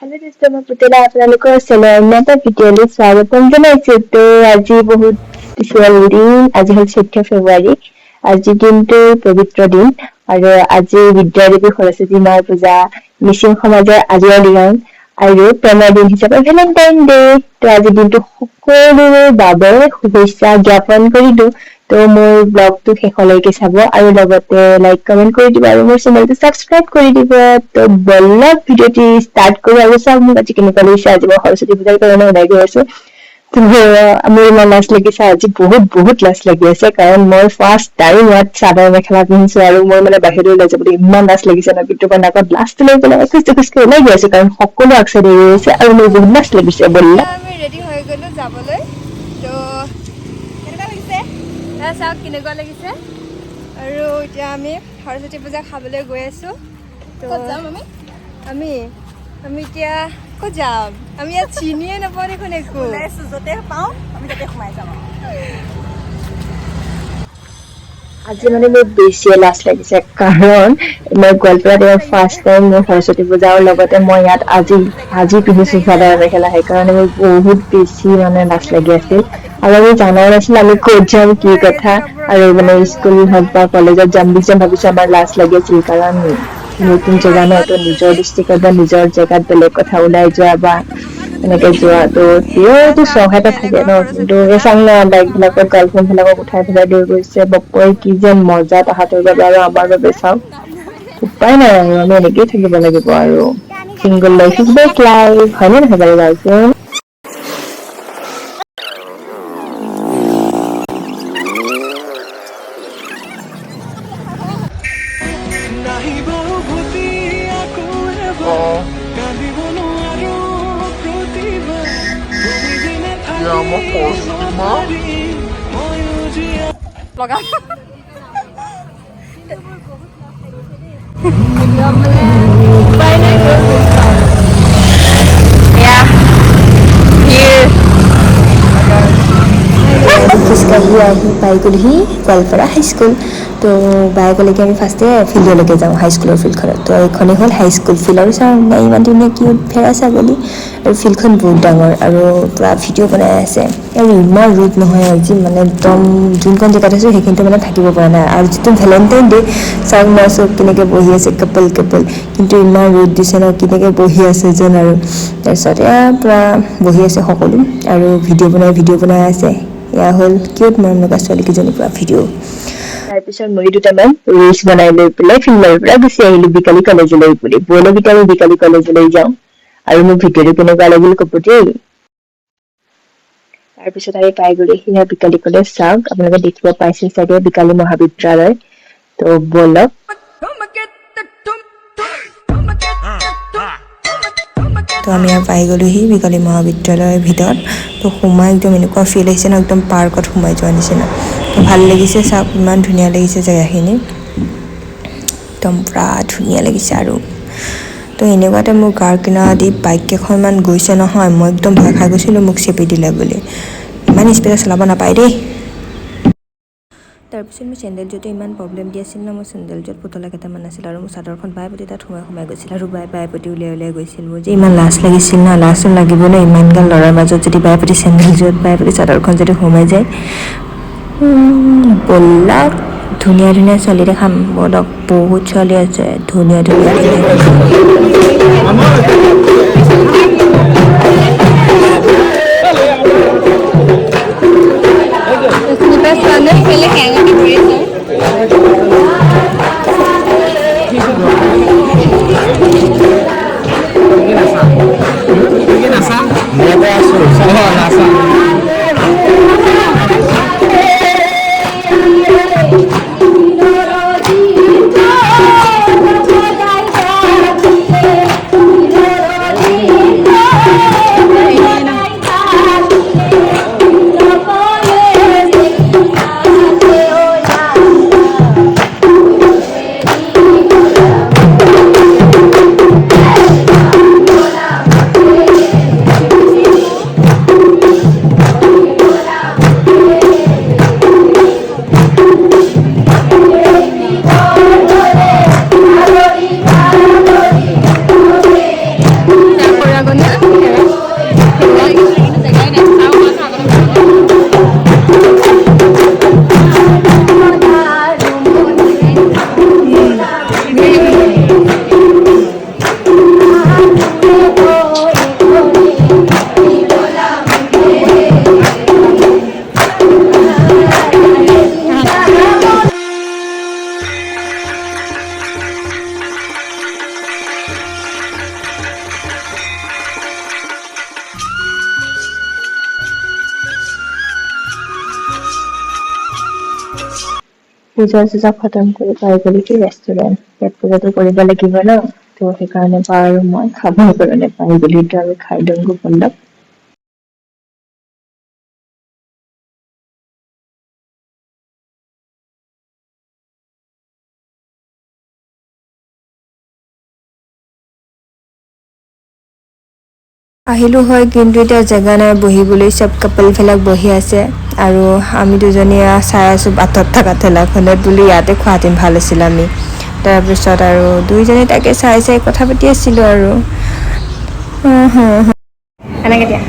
Hello' দোস্ত, মই পুতলা, আপোনালোকৰ চেনেল অন্য এটা ভিডিঅ'লৈ স্বাগতম জনাইছো। তো আজি বহুত স্পেচিয়েল দিন, আজি হ'ল 14 ফেব্ৰুৱাৰী। আজিৰ দিনটো পবিত্ৰ দিন আৰু আজি বিদ্যাদেৱী সৰস্বতী মাৰ পূজা, মিচিং সমাজৰ আলি আই লৃগাং আৰু প্ৰেমৰ দিন হিচাপে ভেলেণ্টাইন ডে। তো আজিৰ দিনটো সকলোৰে বাবে শুভেচ্ছা জ্ঞাপন কৰিলো। তো মোৰ ব্লগটো শেষলৈকে চাব আৰু লগতে লাইক, কমেণ্ট কৰি দিব আৰু মোৰ চেনেলটো ছাবস্ক্ৰাইব কৰি দিব। তো বলক, ভিডিঅ'টি ষ্টাৰ্ট কৰোঁ আৰু চাওক মোক আজি কেনেকুৱা লাগিছে। আজি মই সৰস্বতী পূজাৰ কাৰণে ওলাই গৈ আছো। তো মোৰ ইমান লাজ লাগিছে আজি, বহুত বহুত লাজ লাগি আছে, কাৰণ মই ফাৰ্ষ্ট টাইম ইয়াত চাদৰ মেখেলা পিন্ধিছো আৰু মই মানে বাহিৰলৈ ওলাই যাবলৈ ইমান লাজ লাগিছে ন, কিন্তু মই নাকত লাজটো লৈ পেলাই এখোজ দুখোজকৈ ওলাই গৈ আছো, কাৰণ সকলো আগ চাইডে ৰৈ আছে আৰু মোৰ বহুত লাজ লাগিছে। ব'লা। আমি ৰেডি হৈ গ'লো যাবলৈ। তো কেনেকুৱা লাগিছে চাওক, কেনেকুৱা লাগিছে। আৰু এতিয়া আমি সৰস্বতী পূজা খাবলৈ গৈ আছোঁ। তো ক'ত যাম আমি? আমি আমি এতিয়া ক'ত যাম? আমি ইয়াত চিনিয়ে নাপাওঁ দেখোন একো। ওলাইছো, য'তে পাওঁ আমি তাতে সোমাই যাম। আজি মানে মোৰ বেছিয়ে লাজ লাগিছে, কাৰণ মই গোৱালপাৰাত এইবাৰ ফাৰ্ষ্ট টাইম মোৰ সৰস্বতী পূজাৰ লগতে মই ইয়াত আজি আজি পিন্ধিছো চাদৰ মেখেলা। সেইকাৰণে মোৰ বহুত বেছি মানে লাজ লাগি আছিল আৰু আমি জনাও নাছিলো আমি ক'ত যাম, কি কথা। আৰু মানে স্কুল হওক বা কলেজত যাম বুলি যেন ভাবিছো, আমাৰ লাজ লাগি আছিল, কাৰণ নতুন জেগা ন। তো নিজৰ ডিষ্ট্ৰিক্টত বা নিজৰ জেগাত বেলেগ কথা, ওলাই যোৱা বা এনেকে যোৱা, তো তেওঁতো চখ এটা থাকে ন। কিন্তু এই চাং ন, বাইক বিলাকত গাৰ্লফ্ৰেণ্ড বিলাকক উঠাই পেলাই লৈ গৈছে। বপই কি যেন মজা তাহাঁতৰ বাবে আৰু আমাৰ বাবে চাওক। উপায় নাই আৰু, আমি এনেকেই থাকিব লাগিব আৰু single life is best life, হয়নে নহয় বাৰু গাৰ্লফ্ৰেণ্ড? নাহিব উভতি আকৌ এবাৰ, কান্দিব নোৱাৰো প্ৰতিবাৰ, তুমি বিনে থাকিব পাৰিম ময়ো জীয়া। লগাম। উপায় নাই, গৈ গৈছোঁ আৰু। এয়া ভিৰ। খোজকাঢ়ি আহি পাই গ'লোহি গোৱালপাৰা হাইস্কুল। তো বায়ে ক'লে কি আমি ফাৰ্ষ্টে ফিল্ডলৈকে যাওঁ, হাইস্কুলৰ ফিল্ডখনত। তো এইখনেই হ'ল হাইস্কুল ফিল্ড আৰু চাওঁ না, ইমান ধুনীয়া কিউট ভেড়া ছাগলী আৰু ফিল্ডখন বহুত ডাঙৰ আৰু পূৰা ভিডিঅ' বনাই আছে। আৰু ইমান ৰ'দ নহয় আজি, মানে একদম যোনখন জেগাত আছোঁ সেইখিনিতে মানে থাকিব পৰা নাই। আৰু যিটো ভেলেণ্টাইন ডে, চাওক না, চব কেনেকৈ বহি আছে কাপল কাপল। কিন্তু ইমান ৰ'দ দিছে ন, কেনেকৈ বহি আছে যেন। আৰু তাৰপিছত এয়া পূৰা বহি আছে সকলো আৰু ভিডিঅ' বনাই আছে। এয়া হ'ল কিউট মৰম লগা ছোৱালীকেইজনী, পূৰা ভিডিঅ'। তাৰপিছত মই দুটামান ৰিলচ বনাই লৈ পেলাই ফিল্ডৰ পৰা গুচি আহিলো বিকালী কলেজলৈ বুলি। ব'লক, এতিয়া আমি বিকালী কলেজলৈ যাওঁ আৰু মোৰ ভিডিঅ'টো কেনেকুৱা লাগিল ক'ব দেই। তাৰপিছত আমি পাই গ'লো সেয়া বিকালী কলেজ। চাওক, আপোনালোকে দেখিব পাইছে চাগে, বিকালী মহাবিদ্যালয়। তো ব'লক। তো আমি আৰু পাই গ'লোহি বিকালী মহাবিদ্যালয়ৰ ভিতৰত। তো সোমাই একদম এনেকুৱা ফিল আহিছে ন, একদম পাৰ্কত সোমাই যোৱা নিচিনা। তো ভাল লাগিছে, চাওক, ইমান ধুনীয়া লাগিছে জেগাখিনি, একদম পূৰা ধুনীয়া লাগিছে। আৰু তো এনেকুৱাতে মোৰ গাৰ কিনাৰেদি বাইক কেইখনমান গৈছে নহয়, মই একদম ভয় খাই গৈছিলোঁ মোক চেপি দিলে বুলি। ইমান স্পীডত চলাব নাপায় দেই। তাৰপিছত মোৰ চেণ্ডেলযোৰটো ইমান প্ৰব্লেম দি আছিল ন, মোৰ চেণ্ডেলযোৰত পুতলা কেইটামান আছিল আৰু মোৰ চাদৰখন বাই প্ৰতি তাত সোমাই সোমাই গৈছিল আৰু বাই বাই প্ৰতি উলিয়াই উলিয়াই গৈছিল। মোৰ যে ইমান লাজ লাগিছিল ন, লাজো লাগিব ন, ইমানগাল ল'ৰাৰ মাজত যদি বাই প্ৰতি চেণ্ডেলযোৰত বাই প্ৰতি চাদৰখন যদি সোমাই যায়। ব'লাক, ধুনীয়া ধুনীয়া ছোৱালী দেখাম। ব'লক, বহুত ছোৱালী আছে ধুনীয়া ধুনীয়া ধুনীয়া। চিনি পাইছা নে? সেইফালে সেঙাটি ঘূৰি আছে। পূজা চূজা খতম কৰি পাই গ'লো ৰেষ্টুৰেণ্ট। পেট পূজাটো কৰিব লাগিব ন, তো সেইকাৰণে বা আৰু মই খাবৰ কাৰণে পাই গ'লো। তো আমি খাই লওঁগৈ ব'লক। আহিলোঁ হয়, কিন্তু এতিয়া জেগা নাই বহিবলৈ। চব কাপলবিলাক বহি আছে আৰু আমি দুজনীয়ে চাই আছোঁ বাটত থকা ঠেলাখনত বুলি ইয়াতে খোৱাহেঁতেন ভাল আছিল আমি। তাৰপিছত আৰু দুইজনী তাকে চাই চাই কথা পাতি আছিলোঁ আৰু। এনেকৈ দিয়া।